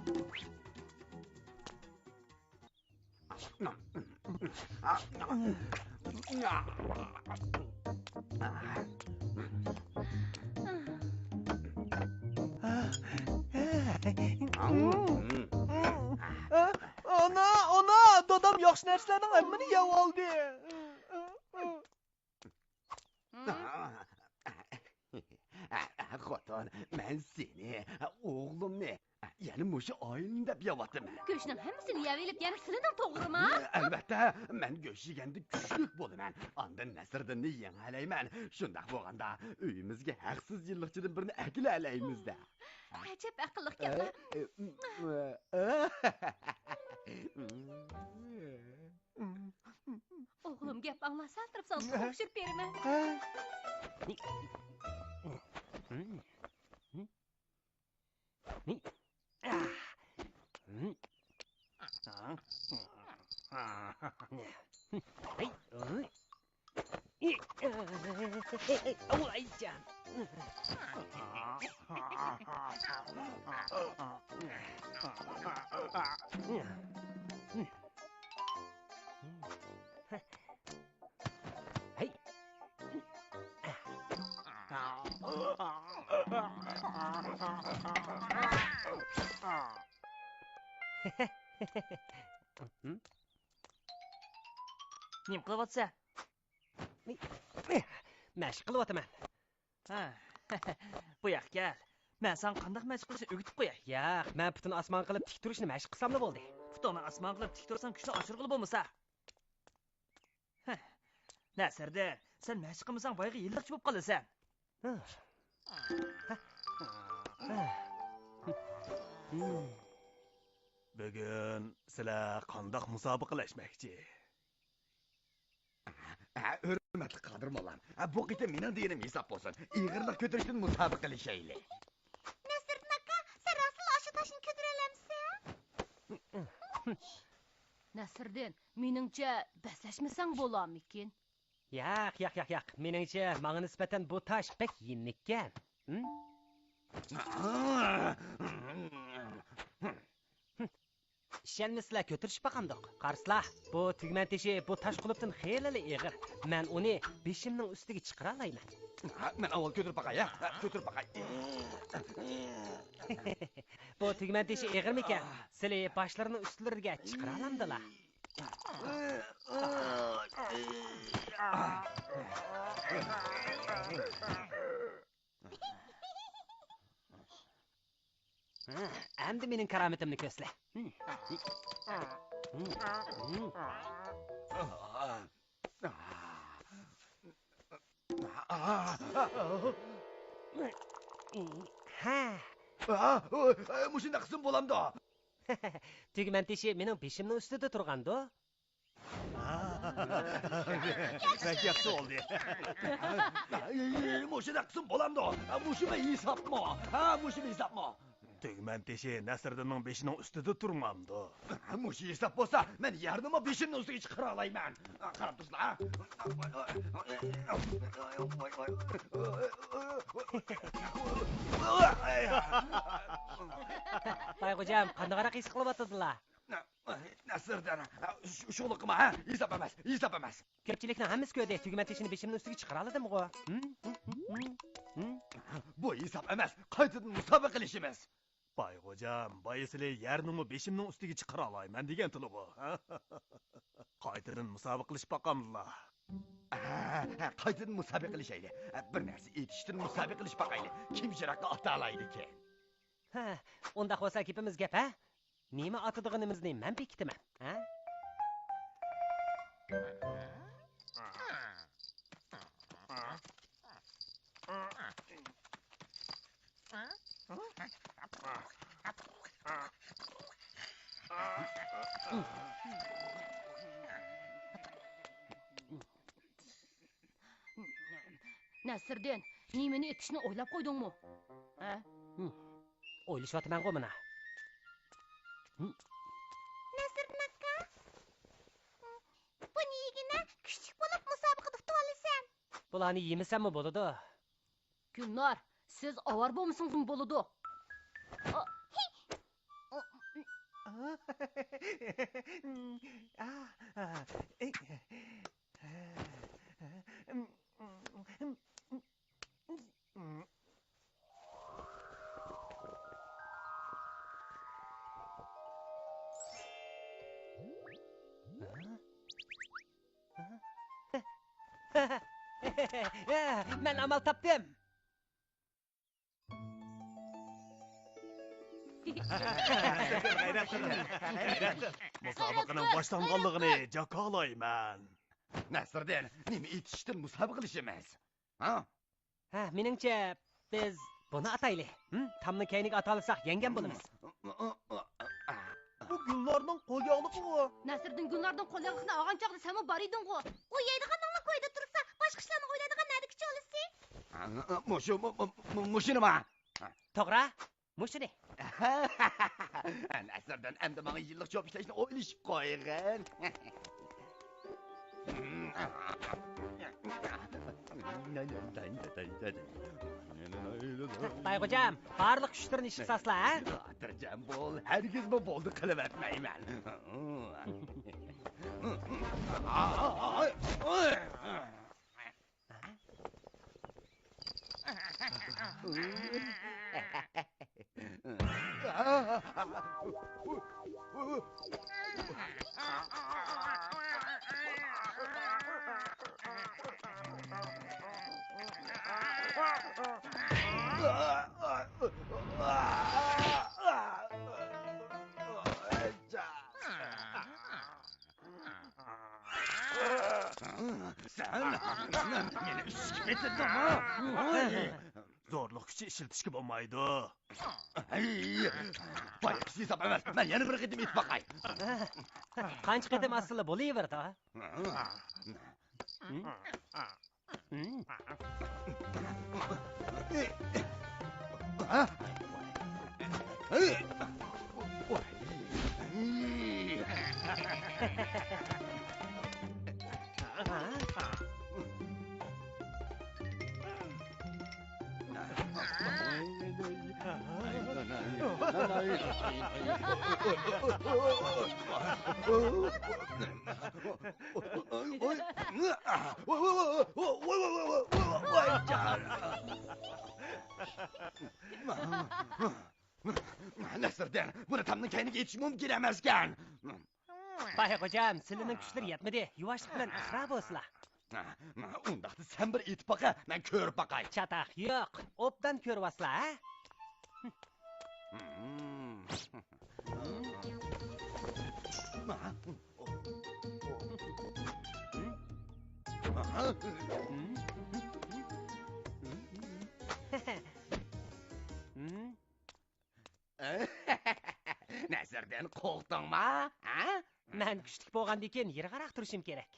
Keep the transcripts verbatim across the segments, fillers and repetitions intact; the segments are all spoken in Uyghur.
ئانا، ئانا، دادام ياخشى نەرسىلەرنىڭ ھەممىنى يەۋالدى. خوتۇن، مەن سېنى، ئوغلۇمنى، يەنە مۇشۇ ئائىلىنى دەپ يەۋاتىمەن. گۆشنىڭ ھەممىسىنى يەۋېلىپ، يەنە سېنىڭ توغرىمۇ؟ ئەلۋەتتە، مەن گۆش يېگەندە كۈچلۈك بولىمەن. ئاندىن نەسىردىننى يېڭەلەيمەن. شۇنداق بولغاندا، ئۆيىمىزگە ھەقسىز يىللىقچىدىن بىرنى ئەكېلەلەيمىز-دە. ئەجەب ئەقىللىق گەپلەر. ئوغلۇم گەپ ئاڭلار سەل تۇرۇپ ساڭا تاپشۇرۇپ بېرىمەن. ھەي! نېمە قىلىۋاتىسەن؟ مەشىق قىلىۋاتىمەن. ھە. بۇ ياققا كەل. مەن ساڭا قانداق مەشىق قىلىشنى ئۆگىتىپ قوياي. ياق، مەن پۇتۇنى ئاسمانغا قىلىپ تىك تۇرۇشنى مەشىق قىلساملا بولدى. پۇتۇڭنى ئاسمانغا قىلىپ تىك تۇرساڭ، كۈچنى ئاشۇرغىلى بولمىسا. ھە. نەسىردىن، سەن مەشىق قىلمىساڭ، بايىقى يىللىقچى بولۇپ قالىسەن. بۈگۈن سىلەر قانداق مۇسابىقىلەشمەكچى؟ ھە، ھۆرمەتلىك قادىر موللام، ھە، بۇ قېتىم مېنىڭ دېگىنىم ھېساب بولسۇن. ئېغىرلىق كۆتۈرۈشتىن مۇسابىقىلىشەيلى. نەسىردىن ئاكا، سەن راستلا ئاشۇ تاشنى كۆتۈرەلەمسەن؟ نەسىردىن، مېنىڭچە، بەسلەشمىسەڭ بولامىكىن؟ ياق، ياق، ياق، ياق. مېنىڭچە، ماڭا نىسبەتەن بۇ تاش بەك يېنىككەن. ھىم؟ ئىشەنمىسىلەر، كۆتۈرۈشۈپ باقامدۇق؟ قارىسىلا، بۇ تۈگمەن تېشى بۇ تاش قۇلۇپتىن خېلىلا ئېغىر. مەن ئۇنى بېشىمنىڭ ئۈستىگە چىقىرالايمەن. ھە، مەن ئاۋۋال كۆتۈرۈپ باقاي، ھە؟ ھە، كۆتۈرۈپ باقاي. بۇ تۈگمەن تېشى ئېغىرمىكەن؟ سىلى باشلىرىنىڭ ئۈستلىرىگە چىقىرالامدىلا؟ ئەمدى مېنىڭ كارامىتىمنى كۆرسىلە. ھە. مۇشۇنداق قىلسىمۇ بولامدۇ؟ تۈگمەن تېشى مېنىڭ بېشىمنىڭ ئۈستىدە تۇرغاندۇ؟ بەك ياخشى بولدى. مۇشۇنداق قىلسىمۇ بولامدۇ؟ مۇشۇمۇ ھېسابمۇ؟ ھە، مۇشۇمۇ ھېسابمۇ؟ تۈگمەن تېشى نەسىردىننىڭ بېشىنىڭ ئۈستىدە تۇرمامدۇ؟ مۇشۇ ھېساب بولسا، مەن يەرنىمۇ بېشىمنىڭ ئۈستىگە چىقىرالايمەن. قاراپ تۇرسىلا. بايغوجام، قانداقراق ھېس قىلىۋاتىدىلا؟ نەسىردىن، شۇ، شۇلۇقما، ھە؟ ھېساب ئەمەس، ھېساب ئەمەس. كۆپچىلىكنىڭ ھەممىسى كۆردى، تۈگمەن تېشىنى بېشىمنىڭ ئۈستىگە چىقىرالىدىمغۇ؟ ھىم؟ ھىم؟ ھىم؟ ھىم؟ بۇ ھېساب ئەمەس، قايتىدىن مۇسابىقىلىشىمىز. بايغوجام، بايا سىلى يەرنىمۇ بېشىمنىڭ ئۈستىگە چىقىرالايمەن دېگەنتىلىغۇ. قايتىدىن مۇسابىقىلىشىپ باقامدىلا؟ ھە، ھە، قايتىدىن مۇسابىقىلىشەيلى. بىر نەرسە ئېتىشتىن مۇسابىقىلىشىپ باقايلى. كىم يىراققا ئاتالايدىكىن؟ ھە، ئۇنداق بولسا گېپىمىز گەپ، ھە؟ نېمە ئاتىدىغىنىمىزنى مەن بېكىتىمەن، ھە؟ نەسىردىن، نېمىنى ئېتىشنى ئويلاپ قويدۇڭمۇ؟ ھە؟ ھىم. ئويلىشىۋاتىمەنغۇ مانا. ھىم. نەسىردىن ئاكا، بۇنى يېگىنە كۈچلۈك بولۇپ مۇسابىقىدە ئۇتۇۋالىسەن. بۇلارنى يېمىسەممۇ بولىدۇ. گۈلنار، سىز ئاۋارە بولمىسىڭىزمۇ بولىدۇ. ئا، ھى! ئا، مەن ئامال تاپتىم. مۇسابىقىنىڭ باشلانغانلىقىنى جاكارلايمەن. نەسىردىن، نېمە ئېيتىشتىن مۇسابىقىلىشىمىز؟ ھە؟ ھە، مېنىڭچە، بىز بۇنى ئاتايلى. ھىم؟ تامنى كەينىگە ئاتالىساق، يەڭگەن بولىمىز. بۇ گۈلنارنىڭ قول ياغلىقىغۇ. نەسىردىن، گۈلناردىن قول ياغلىقنى ئالغان چاغدا سەنمۇ بار ئىدىڭغۇ. ئۇ يەيدىغاننىڭلا كويىدا تۇرسا، باشقا ئىشلارنى ئويلايدىغان نەدىكى چولىسى؟ مۇشۇ، مۇ-، مۇ-، مۇ-، مۇشۇنىما؟ توغرا، مۇشۇنى. نەسىردىن، ئەمدى ماڭا يىللىق چوپ ئىشلەشنى ئويلىشىپ قويغىن. بايغوجام، بارلىق كۈچلىرىنى ئىشقا سالسىلا، ھە؟ خاتىرجەم بول، ھەرگىزمۇ بولدى قىلىۋەتمەيمەن. سەن مېنى ئۈسكە پېتىدىڭمۇ؟ زورلۇق كۈچى ئىشلىتىشكە بولمايدۇ. ھەي، بايىقى ھېساب ئەمەس، مەن يەنە بىر قېتىم ئېتىپ باقاي. قانچە قېتىم ئاتسىلا بولۇۋېرىدۇ. نەسىردىن، بۇنى تامنىڭ كەينىگە ئېتىش مۇمكىن ئەمەسكەن. بايغوجام، سىلىنىڭ كۈچلىرى يەتمىدى. يۇۋاشلىق بىلەن ئىقرار بولسىلا. ئۇنداقتا سەن بىر ئېتىپ باقە، مەن كۆرۈپ باقاي. چاتاق يوق. ئوبدان كۆرۈۋالسىلا، ھە؟ نەسىردىن، قورقتۇڭما؟ ھە؟ مەن كۈچلۈك بولغاندىكىن يىراقراق تۇرۇشۇم كېرەك.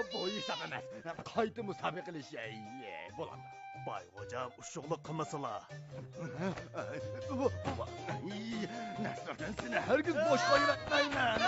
بۇ ھېساب ئەمەس. قايتا مۇسابىقىلىشەي. بولامدۇ؟ بايغوجام، ئۇششۇقلۇق قىلمىسىلا. نەسىردىن، سېنى ھەرگىز بوش قويۇۋەتمەيمەن.